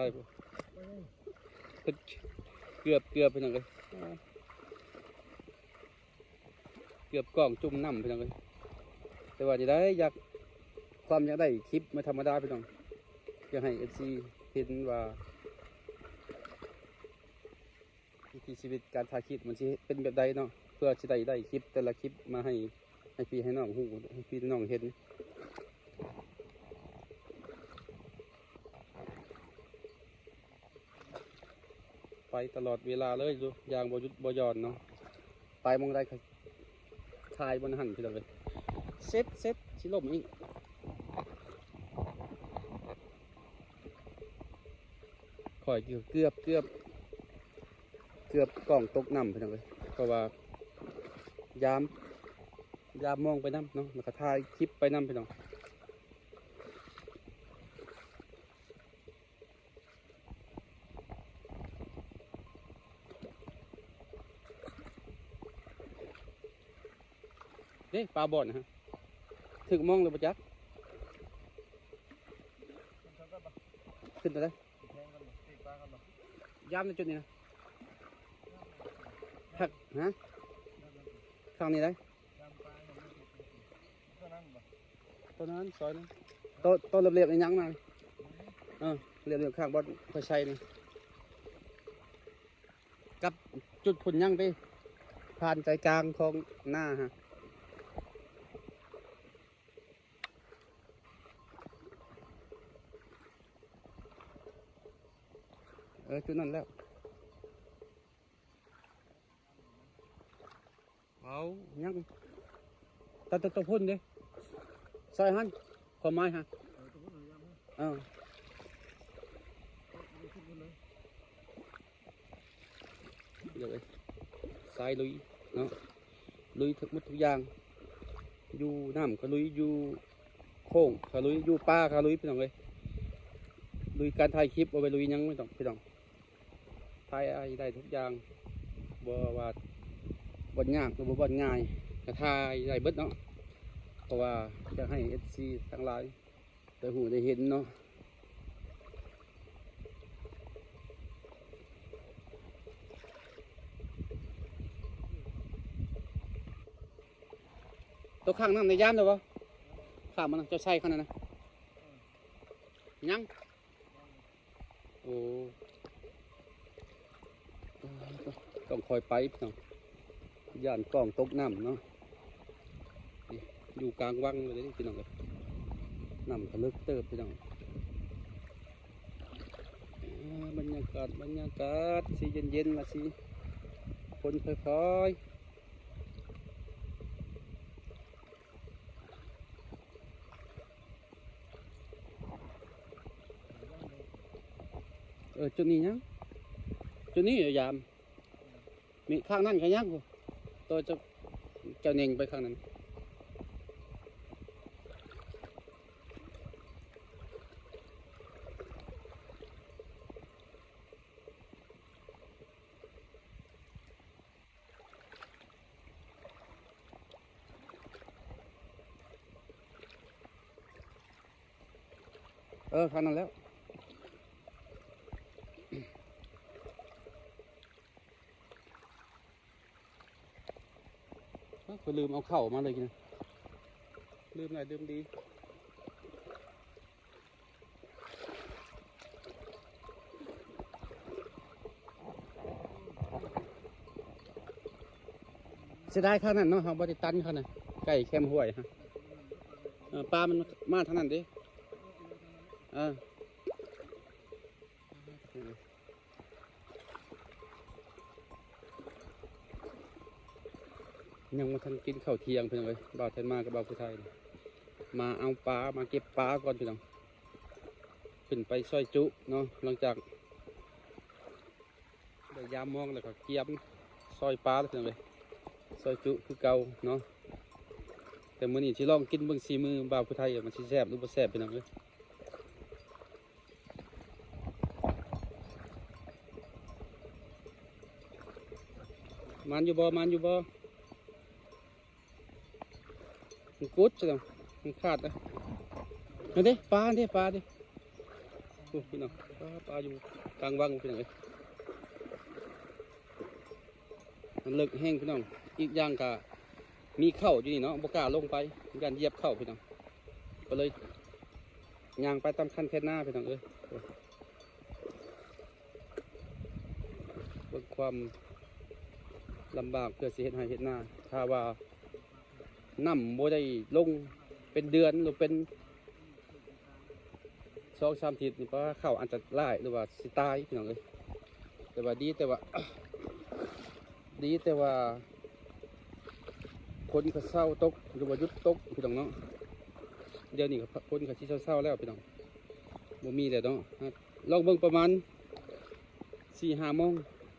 ເກືອບ ເກືອບພີ່ນ້ອງເອີຍ. ເກືອບກ້ອງຈຸ່ມນ້ຳພີ່ນ້ອງເອີຍ. ແຕ່ວ່າຈັ່ງໃດ ຢາກ ຄວາມຢາກໄດ້ຄລິບບໍ່ທຳມະດາພີ່ນ້ອງ. ຢາກໃຫ້ເອັຟຊີເຫັນວ່າວິຖີຊີວິດການຖ່າຍຄລິບມັນຊິເປັນແບບໃດເນາະ ເພື່ອຊິໄດ້ ໄດ້ຄລິບແຕ່ລະຄລິບມາໃຫ້ ໃຫ້ພີ່ໃຫ້ນ້ອງຮູ້ ໃຫ້ພີ່ໃຫ້ນ້ອງເຫັນ. ໄປຕະຫຼອດເວລາເລີຍ ຢ່າງບໍ່ຢຸດບໍ່ຢ່ອນເນາະ. ໄປໝ່ອງໃດກະຖ່າຍບ່ອນຫັ້ນພີ່ນ້ອງເອີຍ. ເຊັດ ເຊັດ ຊິລົ້ມອີກ. ຂ້ອຍເກືອບ ເກືອບ ເກືອບກ້ອງຕົກນ້ຳພີ່ນ້ອງເອີຍ ເພາະວ່າຢາມ ຢາມມອງໄປນຳເນາະ ແລ້ວກະຖ່າຍຄລິບໄປນຳພີ່ນ້ອງ. ເດ້ ປາບ່ອນນະ ຖືກມອງແລ້ວບໍ່ຈັກ. ຂຶ້ນໄປເລີຍ ຢາມໃນຈຸດນີ້ນະ. ຄັກ ຮະ ຂ້າງນີ້ໄດ໋. ໂຕນັ້ນ ຊອຍນັ້ນ ໂຕ ໂຕລຽບໆນີ້ຍັງນະ. ເອີ ລຽບໆຂ້າງບ່ອນຂ້ອຍໃສ່ນີ້ ກັບຈຸດພຸ້ນຍັງຕິ ຜ່ານໃຈກາງຂອງນາຫັ້ນ. ເອີ ຈຸດນັ້ນແລ້ວ. ເອົາ ຍັງ ຕະ ຕະ ຕະພຸ້ນເດ້ ຊອຍຫັ້ນ ຄວາມໝາຍຫັ້ນ. ເອີ ດຽວເອີຍ ສາຍລຸຍເນາະ ລຸຍທຸກໝົດທຸກຢ່າງ ຢູ່ນ້ຳກະລຸຍ ຢູ່ໂຄ້ງກະລຸຍ ຢູ່ປ່າກະລຸຍ ພີ່ນ້ອງເອີຍ. ລຸຍການຖ່າຍຄລິບ ບໍ່ແມ່ນລຸຍຫຍັງ ພີ່ນ້ອງ ພີ່ນ້ອງ. ຖ່າຍໄດ້ທຸກຢ່າງ ບໍ່ວ່າບ່ອນຍາກ ຫຼື ບໍ່ບ່ອນງ່າຍ ກະຖ່າຍໄດ້ເບິດເນາະ ເພາະວ່າຢາກໃຫ້ເອັຟຊີທັງຫຼາຍໄດ້ຮູ້ໄດ້ເຫັນເນາະ. ຕົກຂ້າງນ້ຳໃນຢາມແລ້ວບໍ່? ຂ້າມມັນນະ ເຈົ້າໃສ່ຂ້າງນັ້ນນະ ຍັງ. ໂອ້ ຕ້ອງຄ່ອຍໄປພີ່ນ້ອງ ຢ້ານກ້ອງຕົກນ້ຳເນາະ. ນີ້ຢູ່ກາງວັງເລີຍເດ້ພີ່ນ້ອງເອີຍ ນ້ຳກະເລິກເຕີບພີ່ນ້ອງ. ກາດ ບັນຍາກາດຊິເຢັນໆ ລະຊິຝົນຄ່ອຍໆ ເອີ ຈຸດນີ້ຍັງ ຈຸດນີ້ຍາມ ມີຂ້າງນັ້ນກໍຍັງ ໂຕເຈົ້າ ເຈົ້າເໜັງໄປຂ້າງນັ້ນ. ເອີ ຄັນນັ້ນແລ້ວ ເອີ ຂ້ອຍລືມເອົາເຂົ້າມາເລີຍ ລືມຫຼາຍລືມດີ. ເສຍດາຍຂະໜາດນັ້ນເນາະ ເຮົາບໍ່ໄດ້ຕັນເຂົານະ ໃກ້ແຄມຫ້ວຍຫັ້ນ. ເອີ ປາມັນມາທາງນັ້ນເດ້. ເອີ ຍັງບໍ່ທັນກິນເຂົ້າທ່ຽງ ພີ່ນ້ອງເອີຍ. ບ່າວແທນມາກັບບ່າວຜູ້ໄທ ມາເອົາປາ ມາເກັບປາກ່ອນ ພີ່ນ້ອງ. ຂຶ້ນໄປຊອຍຈຸເນາະ ຫຼັງຈາກໄດ້ຢາມມອງແລ້ວກໍກຽມຊອຍປາແລ້ວ ພີ່ນ້ອງເອີຍ. ຊອຍຈຸຄືເກົ່າເນາະ ແຕ່ມື້ນີ້ຊິລອງກິນເບິ່ງສີມືບ່າວຜູ້ໄທ ມັນຊິແຊບຫຼືບໍ່ແຊບ ພີ່ນ້ອງເອີຍ. ມັນຢູ່ບໍ່? ມັນຢູ່ບໍ່? ມັນກຸດຊະ ມັນຂາດນະ. ນັ້ນເດ້ ປາເດ້ ປາເດ້. ໂອ້ ພີ່ນ້ອງ ປາ ປາຢູ່ກາງວັງ ພີ່ນ້ອງເອີຍ. ມັນເລິກແຮງ ພີ່ນ້ອງ. ອີກຢ່າງກະມີເຂົ້າຢູ່ນີ້ເນາະ ບໍ່ກ້າລົງໄປ ຢ້ານຢຽບເຂົ້າ ພີ່ນ້ອງ. ກໍເລີຍຍ່າງໄປຕາມຄັນແຄນາ ພີ່ນ້ອງເອີຍ. ເບິ່ງຄວາມລຳບາກເພື່ອຊິເຮັດໄຮ່ເຮັດນາ ຖ້າວ່ານ້ຳບໍ່ໄດ້ລົງເປັນເດືອນ ຫຼືເປັນສອງສາມທິດນີ້ ປາເຂົ້າອາດຈະຫຼາຍ ຫຼືວ່າຊິຕາຍ ພີ່ນ້ອງເອີຍ. ແຕ່ວ່າດີ ແຕ່ວ່າ ດີແຕ່ວ່າຝົນກໍເຊົາຕົກ ຫຼືວ່າຢຸດຕົກ ພີ່ນ້ອງເນາະ. ດຽວນີ້ກໍຝົນກໍຊິເຊົາໆ ແລ້ວ ພີ່ນ້ອງ ບໍ່ມີແລ້ວເນາະ. ລອງເບິ່ງປະມານສີ່ຫ້າໂມງ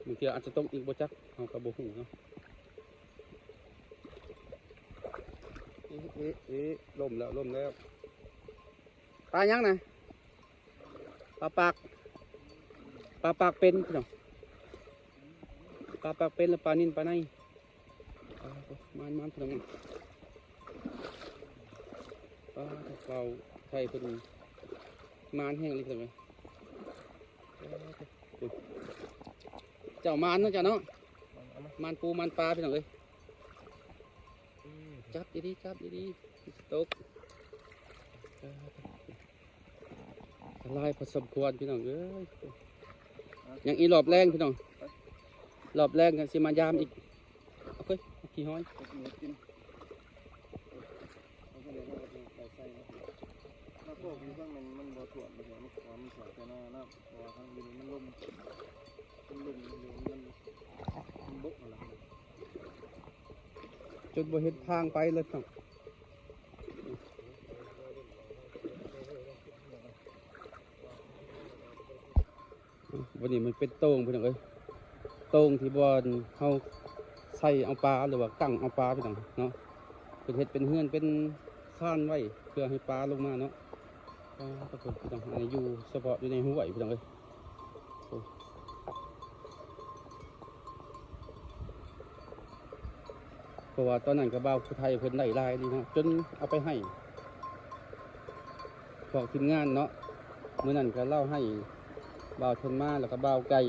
ບາງເທື່ອອາດຈະຕົກອີກ ບໍ່ຈັກ ເຮົາກໍບໍ່ຮູ້ເນາະ. ເອະ ເອະ ເອະ ລົ້ມແລ້ວ ລົ້ມແລ້ວ. ປາຫຍັງນະ? ປາປາກ ປາປາກເປັນ ພີ່ນ້ອງ. ປາປາກເປັນ ແລະ ປານິນ ປາໄນ. ປາ ມານ ມານ ພີ່ນ້ອງ. ປາ ບ່າວໄທເພິ່ນມານແຮງອີ່ຫຼີ ພີ່ນ້ອງເອີຍ. ເຈົ້າມານເນາະ ເຈົ້າເນາະ. ມານປູມານປາ ພີ່ນ້ອງເອີຍ. ອືມ ຈັບດີໆ ຈັບດີໆ ຕົກ. ຫຼາຍພໍສົມຄວນ ພີ່ນ້ອງເອີຍ. ຍັງອີກລອບແລງ ພີ່ນ້ອງ ລອບແລງຈັ່ງຊິມາຢາມອີກ. ໂອເຄ ຂີ້ຫ້ອຍ ເຮັດກິນ ເຮົາກໍເລີຍວ່າເອົາໄປໃສ່ເນາະ. ນ້ຳໂຂງຢູ່ເທິງນັ້ນມັນບໍ່ຖ້ວມ ມັນ ມັນຖ້ວມແຕ່ໜ້ານ້ຳ ເພາະວ່າທາງຢູ່ນີ້ມັນລົມ ມັນລົມຢູ່ ມັນ ມັນບົກຫັ້ນລະ ຈົນບໍ່ເຫັນທາງໄປເລີຍເນາະ. ບັດນີ້ມັນເປັນໂຕ່ງ ພີ່ນ້ອງເອີຍ ໂຕ່ງທີ່ບ່ອນເຮົາໃສ່ເອົາປາ ຫຼືວ່າກັ້ງເອົາປາ ພີ່ນ້ອງເນາະ. ເພິ່ນເຮັດເປັນເຮືອນເປັນຄານໄວ້ເພື່ອໃຫ້ປາລົງມາເນາະ. ປາ ທຸກຄົນ ພີ່ນ້ອງ ອັນນີ້ຢູ່ສະເພາະຢູ່ໃນຫ້ວຍ ພີ່ນ້ອງເອີຍ. ໂອ້ ເພາະວ່າຕອນນັ້ນກໍບ່າວຜູ້ໄທເພິ່ນໄດ້ຫຼາຍດີເນາະ ຈົນເອົາໄປໃຫ້ພວກທີມງານເນາະ. ມື້ນັ້ນກໍລາວໃຫ້ບ່າວເທິນມາ ແລ້ວກໍບ່າວໄກ່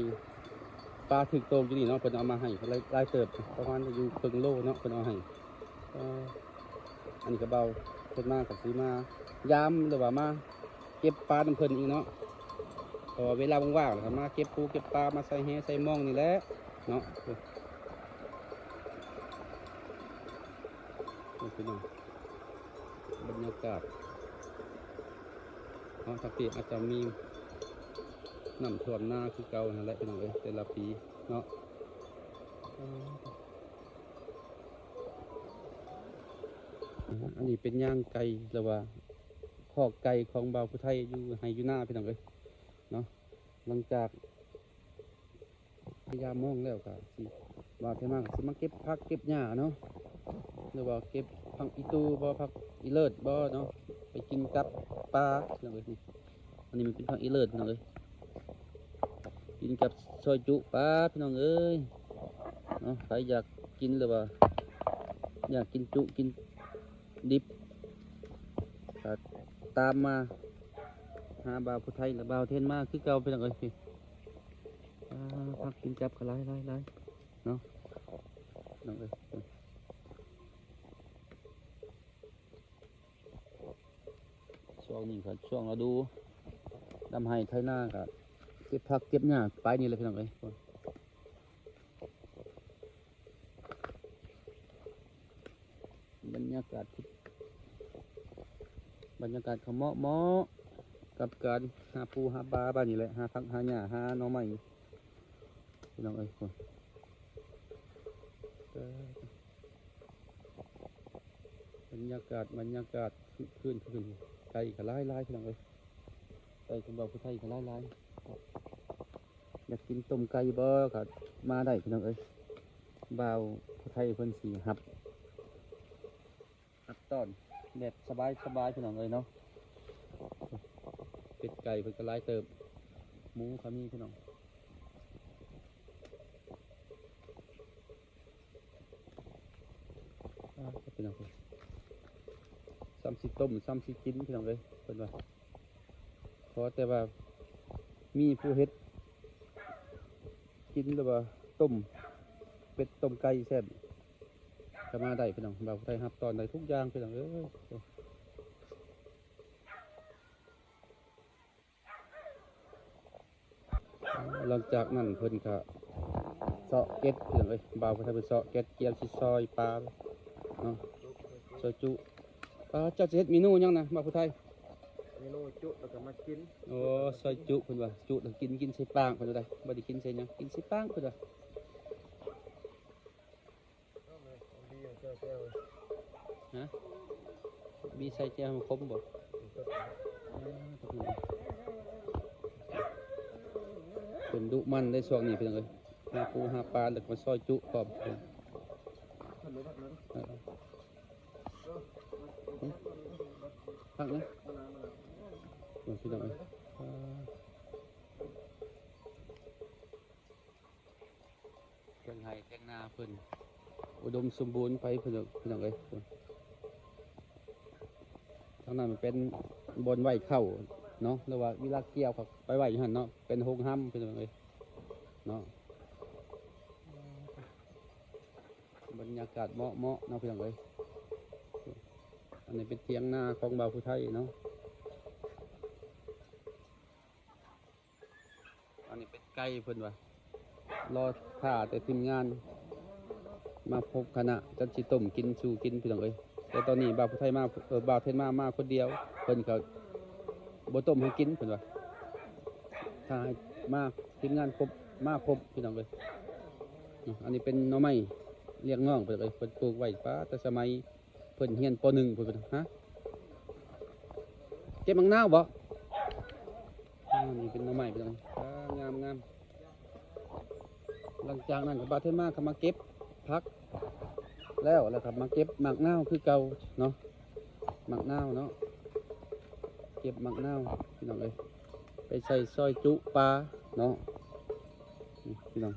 ປາຖືກໂຕຢູ່ນີ້ເນາະ ເພິ່ນເອົາມາໃຫ້ຫຼາຍ ຫຼາຍເຕີບ ປະມານຢູ່ເຄິ່ງໂລເນາະ ເພິ່ນເອົາໃຫ້. ເອີ ອັນນີ້ກໍບ່າວເພິ່ນມາກໍຊິມາຢາມ ຫຼືວ່າມາເກັບປານຳເພິ່ນອີກເນາະ ເພາະວ່າເວລາວ່າງໆ ແລ້ວກໍມາເກັບປູເກັບປາ ມາໃສ່ແຫໃສ່ມອງນີ້ແຫຼະເນາະ. ໂອ້ ພີ່ນ້ອງ ບັນຍາກາດເນາະ ທາງພີ້ອາດຈະມີ ນ້ຳຖ້ວມນາຄືເກົ່າຫັ້ນແຫຼະ ພີ່ນ້ອງເອີຍ ແຕ່ລະປີເນາະ. ອັນນີ້ເປັນຍາງໄກ່ ຫຼືວ່າຄອກໄກ່ຂອງບ່າວຜູ້ໄທ ຢູ່ໄຮ່ຢູ່ນາ ພີ່ນ້ອງເອີຍເນາະ. ຫຼັງຈາກ ຍາມມອງແລ້ວກໍຊິ ວ່າແທ້ມາກໍຊິມາເກັບຜັກເກັບຫຍ້າເນາະ ຫຼືວ່າເກັບຜັກອີຕູບໍ່ ຜັກອີເລີດບໍ່ເນາະ ໄປກິນກັບປາ ພີ່ນ້ອງເອີຍ. ອັນນີ້ມັນເປັນຜັກອີເລີດ ພີ່ນ້ອງເອີຍ ກິນກັບຊອຍຈຸປາ ພີ່ນ້ອງເອີຍເນາະ. ໃຜຢາກກິນ ຫຼືວ່າຢາກກິນຈຸກິນດິບ ກໍຕາມມາຫາບ່າວຜູ້ໄທ ແລະ ບ່າວເທນມາຄືເກົ່າ ພີ່ນ້ອງເອີຍ. ອ່າ ຜັກກິນກັບກໍຫຼາຍໆໆເນາະ ນ້ອງເອີຍ. ຊ່ວງນີ້ກໍຊ່ວງລະດູດຳໄຮ່ໄຖນາ ກໍເກັບຜັກເກັບຫຍ້າໄປນີ້ແຫຼະ ພີ່ນ້ອງເອີຍ. ບັນຍາກາດ ບັນຍາກາດກໍເໝາະໆກັບການຫາປູຫາປາບາດນີ້ແຫຼະ ຫາຜັກຫາຫຍ້າ ຫາໜໍ່ໄມ້ ພີ່ນ້ອງເອີຍ. ບັນຍາກາດ ບັນຍາກາດ ຄືນ ຄືນ ຄືນ ໄກ່ກໍຫຼາຍໆ ພີ່ນ້ອງເອີຍ ໄກ່ຂອງບ່າວຜູ້ໄທກໍຫຼາຍໆ. ຢາກກິນຕົ້ມໄກ່ບໍ່ ກໍມາໄດ້ ພີ່ນ້ອງເອີຍ. ບ່າວຜູ້ໄທເພິ່ນຊິຮັບ ຮັບຕ້ອນແບບສະບາຍໆ ພີ່ນ້ອງເອີຍເນາະ. ເປັດໄກ່ເພິ່ນກໍຫຼາຍເຕີບ ໝູກໍມີ ພີ່ນ້ອງ. ອ່າ ພີ່ນ້ອງເອີຍ ສ່ຳຊິຕົ້ມ ສ່ຳຊິກິນ ພີ່ນ້ອງເອີຍ ເພິ່ນວ່າ ຂໍແຕ່ວ່າມີຜູ້ເຮັດກິນ ຫຼືວ່າຕົ້ມເປັດຕົ້ມໄກ່ແຊບ ກໍມາໄດ້ ພີ່ນ້ອງ. ບ່າວຜູ້ໄທຮັບຕ້ອນໄດ້ທຸກຢ່າງ ພີ່ນ້ອງເອີຍ. ຫຼັງຈາກນັ້ນເພິ່ນກະເຊາະເກັດ ພີ່ນ້ອງເອີຍ ບ່າວເພິ່ນໄດ້ໄປເຊາະເກັດ ກຽມຊິຊອຍປາເນາະ ຊອຍຈຸ. ປາ ເຈົ້າຈະເຮັດເມນູຫຍັງນະ ບ່າວຜູ້ໄທ? ເມນູຈຸ ແລ້ວກໍມາກິນ. ໂອ້ ຊອຍຈຸ ເພິ່ນວ່າ ຈຸແລ້ວກິນ ກິນໃສ່ປາກ ເພິ່ນວ່າໄດ໋ ບໍ່ໄດ້ກິນໃສ່ຫຍັງ ກິນໃສ່ປາກ ເພິ່ນວ່າ. ຮະ? ມີໃສ່ແຈ່ວໃຫ້ມັນຂົມບໍ່? ເພິ່ນດຸໝັ່ນເດ້ຊ່ວງນີ້ ພີ່ນ້ອງເອີຍ ຫາປູຫາປາ ແລ້ວກໍມາຊອຍຈຸພ້ອມ. ເອີ ພັກນະ ໂອ້ຍ ພີ່ນ້ອງເອີຍ. ເທິງໄຮ່ເທິງນາເພິ່ນອຸດົມສົມບູນໄປ ພີ່ນ້ອງ ພີ່ນ້ອງເອີຍ. ທາງນັ້ນມັນເປັນບ່ອນໄວ້ເຂົ້າເນາະ ຫຼືວ່າເວລາກ່ຽວເຂົາໄປໄວ້ຢູ່ຫັ້ນເນາະ ເປັນໂຮງຮຳ ພີ່ນ້ອງເອີຍເນາະ. ບັນຍາກາດເໝາະໆເນາະ ພີ່ນ້ອງເອີຍ. ອັນນີ້ເປັນຖຽງນາຂອງບ່າວຜູ້ໄທເນາະ. ອັນນີ້ເປັນໄກ່ເພິ່ນວ່າ ລໍຖ້າແຕ່ທີມງານມາຄົບຄະນະ ຈັກຊິຕົ້ມກິນສູ່ກິນ ພີ່ນ້ອງເອີຍ. ແຕ່ຕອນນີ້ບ່າວຜູ້ໄທມາ ເອີ ບ່າວເທນມາ ມາຄົນດຽວ ເພິ່ນກໍບໍ່ຕົ້ມໃຫ້ກິນ ເພິ່ນວ່າ ຖ້າໃຫ້ມາທີມງານຄົບ ມາຄົບ ພີ່ນ້ອງເອີຍ. ອັນນີ້ເປັນໜໍ່ໄມ້ລ້ຽງນ້ອງ ພີ່ນ້ອງເອີຍ ເພິ່ນປູກໄວ້ປາ ແຕ່ສະໄໝ ເພິ່ນຮຽນ ປໍໜຶ່ງ ພຸ້ນ. ຮະ ເກັບໝາກນາວບໍ່? ອາ ນີ້ເປັນໜໍ່ໄມ້ ພີ່ນ້ອງ. ອາ ງາມໆ. ຫຼັງຈາກນັ້ນກໍບ່າວເທນມາກໍມາເກັບຜັກແລ້ວ ແລ້ວກໍມາເກັບໝາກນາວຄືເກົ່າເນາະ. ໝາກນາວເນາະ ເກັບໝາກນາວ ພີ່ນ້ອງເອີຍ ໄປໃສ່ຊອຍຈຸປາເນາະ ນີ້ ພີ່ນ້ອງ.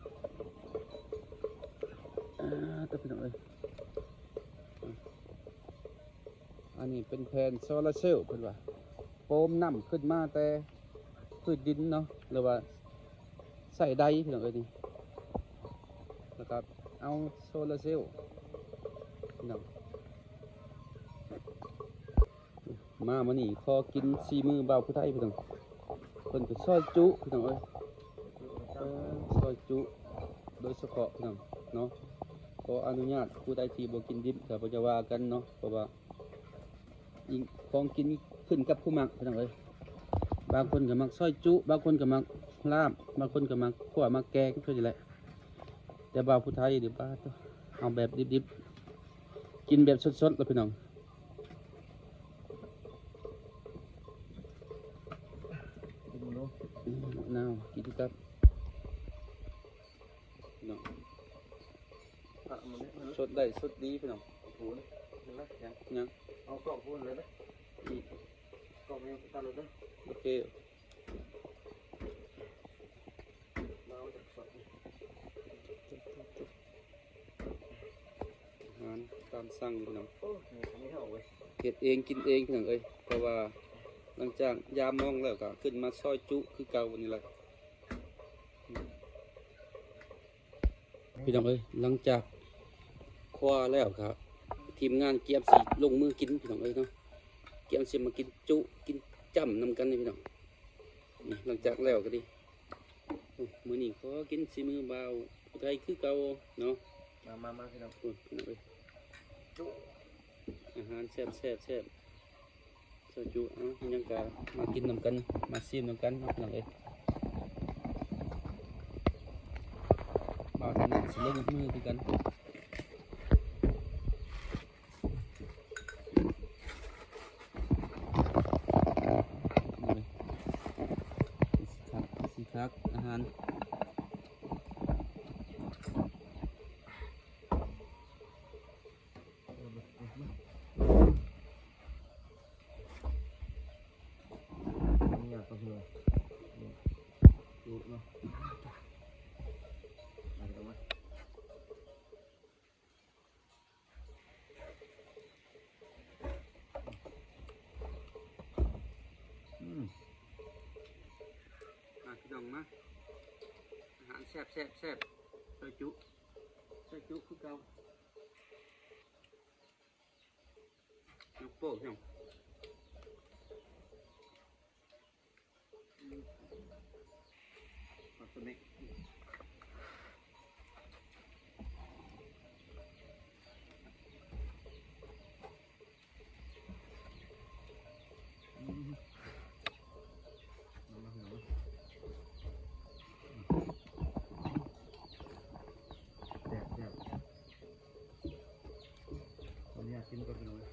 ອາ ຕົວ ພີ່ນ້ອງເອີຍ. ອັນນີ້ເປັນແຜ່ນໂຊລາເຊວ ເພິ່ນວ່າ ໂປມນ້ຳຂຶ້ນມາແຕ່ພື້ນດິນເນາະ ຫຼືວ່າໃຊ້ໄດ ພີ່ນ້ອງເອີຍ ນີ້ ແລ້ວກໍເອົາໂຊລາເຊວ ພີ່ນ້ອງ. ມາມື້ນີ້ຂໍກິນສີມືບ່າວຜູ້ໄທ ພີ່ນ້ອງ. ເພິ່ນກໍຊອຍຈຸ ພີ່ນ້ອງເອີຍ ເອີ ຊອຍຈຸໂດຍສະເພາະ ພີ່ນ້ອງເນາະ. ຂໍອະນຸຍາດ ຜູ້ໃດທີ່ບໍ່ກິນດິບກໍບໍ່ຈະວ່າກັນເນາະ ເພາະວ່າ ອີກຂອງກິນຂຶ້ນກັບຜູ້ມັກ ພີ່ນ້ອງເອີຍ. ບາງຄົນກໍມັກຊອຍຈຸ ບາງຄົນກໍມັກ ລາບ ບາງຄົນກໍມັກຂົ້ວມັກແກງຄືນີ້ແຫຼະ ແຕ່ບ່າວຜູ້ໄທນີ້ ປາດໂທ້ ເອົາແບບດິບໆ ກິນແບບສົດໆ ລະພີ່ນ້ອງ. ກິນໝົດເນາະ ອືມ ໜາວ ກິນກັບ ເນາະ ພະມັນເດ້ ສົດໄດ້ສົດດີພີ່ນ້ອງ. ໂອ້ໂຫ ຍັງ ຍັງ ເອົາກ້ອງພຸ້ນເລີຍເດີ ອືມ ກ້ອງນີ້ຕັດເລີຍເດີ ໂອເຄ. ອາຫານຕາມສັ່ງພີ່ນ້ອງ ເຮັດເອງກິນເອງພີ່ນ້ອງເອີຍ. ເພາະວ່າຫຼັງຈາກຢາມມອງແລ້ວກໍຂຶ້ນມາຊອຍຈຸຄືເກົ່ານີ້ແຫຼະ. ພີ່ນ້ອງເອີຍ ຫຼັງຈາກຄົວແລ້ວກໍທີມງານກຽມຊິລົງມືກິນພີ່ນ້ອງເອີຍເນາະ. ກຽມຊິມາກິນຈຸ ກິນຈ້ຳນຳກັນນີ້ພີ່ນ້ອງ. ນີ້ ຫຼັງຈາກແລ້ວກໍດີ ໂອ້ ມື້ນີ້ຂໍກິນສີມືບ່າວຜູ້ໄທຄືເກົ່າເນາະ. ມາ ມາ ມາ ພີ່ນ້ອງ ໂອ້ ພີ່ນ້ອງເອີຍ ຈຸ ອາຫານແຊບໆ ແຊບ ຊອຍຈຸ ເອົາ ຫຍັງກະມາກິນນຳກັນ ມາຊີມນຳກັນເນາະ ພີ່ນ້ອງເອີຍ. ບ່າວທາງນັ້ນຊິລົງມືຄືກັນ ນີ້ ຊິຄັກ ຊິຄັກອາຫານ. ອືມ ມາພີ່ນ້ອງມາ ອາຫານແຊບໆ ຊອຍຈຸ ຊອຍຈຸຄືເກົ່າ. ຍົກໂປ້ ພີ່ນ້ອງ ອືມ ປັກສະເມັກ ອືມ ມາ ມາ ພີ່ນ້ອງ ແຊບໆ. ຂໍອະນຸຍາດກິນກ່ອນ ພີ່ນ້ອງເອີຍ.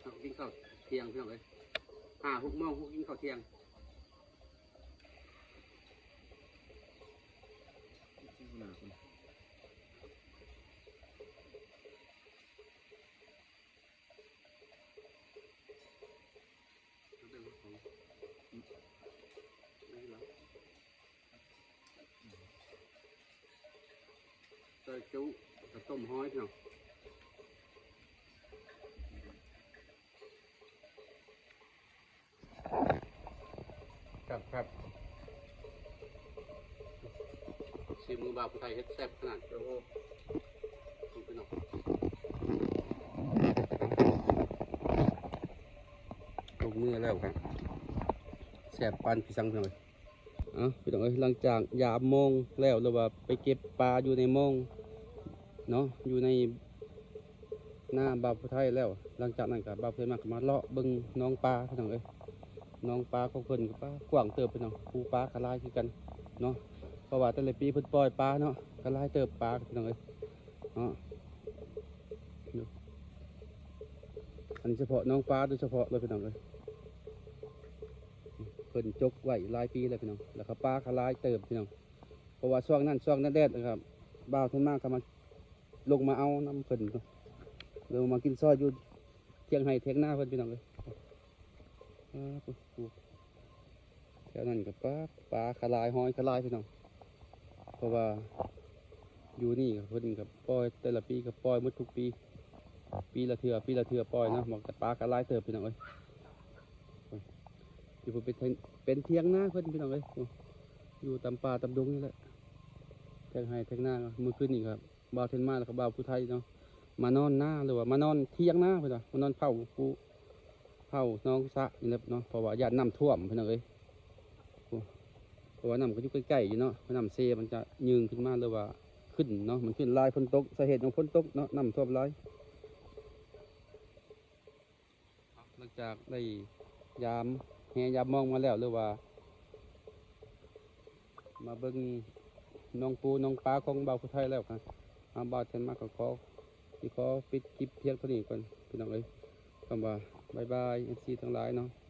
ເຮົາກິນເຂົ້າທ່ຽງ ພີ່ນ້ອງເອີຍ ຫ້າຫົກໂມງ ເຮົາກິນເຂົ້າທ່ຽງ. ຊອຍຈຸ ແລ້ວກໍຕົ້ມຫອຍ ພີ່ນ້ອງ ແຊບໆ. ສີມືບ່າວຜູ້ໄທເຮັດແຊບຂະໜາດ ໂອ້ໂຫ ພີ່ນ້ອງ ລົງມືແລ້ວກໍແຊບປານຜີສັງ ພີ່ນ້ອງເອີຍ. ເອົ້າ ພີ່ນ້ອງເອີຍ ຫຼັງຈາກຢາມມອງແລ້ວ ຫຼືວ່າໄປເກັບປາຢູ່ໃນມອງເນາະ ຢູ່ໃນ ນາບ່າວຜູ້ໄທແລ້ວ ຫຼັງຈາກນັ້ນກໍບ່າວເພິ່ນມາ ກໍມາເລາະເບິ່ງໜອງປາ ພີ່ນ້ອງເອີຍ. ໜອງປາຂອງເພິ່ນກໍປາກວ້າງເຕີບ ພີ່ນ້ອງ ປູປາກໍຫຼາຍຄືກັນເນາະ ເພາະວ່າແຕ່ລະປີເພິ່ນປ່ອຍປາເນາະ ກໍຫຼາຍເຕີບປາ ພີ່ນ້ອງເອີຍເນາະ. ອັນນີ້ສະເພາະໜອງປາໂດຍສະເພາະເລີຍ ພີ່ນ້ອງເອີຍ ເພິ່ນຈົກໄວ້ຫຼາຍປີແລ້ວ ພີ່ນ້ອງ ແລ້ວກໍປາກໍຫຼາຍເຕີບ ພີ່ນ້ອງ ເພາະວ່າຊ່ວງນັ້ນ ຊ່ວງແດດໆ ນະຄັບ ບ່າວເພິ່ນມາກໍມາ ລົງມາເອົານຳເພິ່ນເນາະ ເລີຍມາກິນຊອຍຢູ່ຖຽງໄຮ່ຖຽງນາເພິ່ນ ພີ່ນ້ອງເອີຍ. ອ່າ ແຖວນັ້ນກໍປາ ປາກະຫຼາຍ ຫອຍກະຫຼາຍ ພີ່ນ້ອງ ເພາະວ່າຢູ່ນີ້ເພິ່ນກໍປ່ອຍ ແຕ່ລະປີກໍປ່ອຍໝົດທຸກປີ ປີລະເທື່ອ ປີລະເທື່ອປ່ອຍເນາະ ມັນກໍປາກະຫຼາຍເຕີບ ພີ່ນ້ອງເອີຍ. ຢູ່ພຸ້ນເປັນ ເປັນຖຽງນາເພິ່ນ ພີ່ນ້ອງເອີຍ ຢູ່ຕາມປ່າຕາມດົງນີ້ແຫຼະ ຖຽງໄຮ່ຖຽງນາ. ມື້ຄືນນີ້ກໍ ບ່າວເທັນມາ ແລ້ວກໍບ່າວຜູ້ໄທເນາະ ມານອນນາ ຫຼືວ່າມານອນຖຽງນາເພິ່ນວ່າ ມານອນເຝົ້າພູ ເຝົ້າໜອງສະນີ້ແຫຼະເນາະ ເພາະວ່າຢ້ານນ້ຳຖ້ວມ ພີ່ນ້ອງເອີຍ. ະວ່ານ້ຳກໍຢູ່ໃກ້ໆຢູ່ເນາະ ນ້ຳເຊມັນຈະຍື່ນຂຶ້ນມາ ຫຼືວ່າຂຶ້ນເນາະ ມັນຂຶ້ນຫຼາຍ ຝົນຕົກ ສາເຫດຂອງຝົນຕົກເນາະ ນ້ຳຖ້ວມຫຼາຍ. ຫຼັງຈາກໄດ້ຢາມແຮ່ຢາມມອງມາແລ້ວ ຫຼືວ່າມາເບິ່ງໜອງປູໜອງປາຂອງບ່າວຜູ້ໄທແລ້ວ ກໍອາ ບ່າວແທນມາກໍຂໍ ຊິຂໍປິດຄລິບພຽງເທົ່ານີ້ກ່ອນ ພີ່ນ້ອງເອີຍ. ຄຳວ່າບາຍບາຍ ເອັຟຊີ ທັງຫຼາຍເນາະ.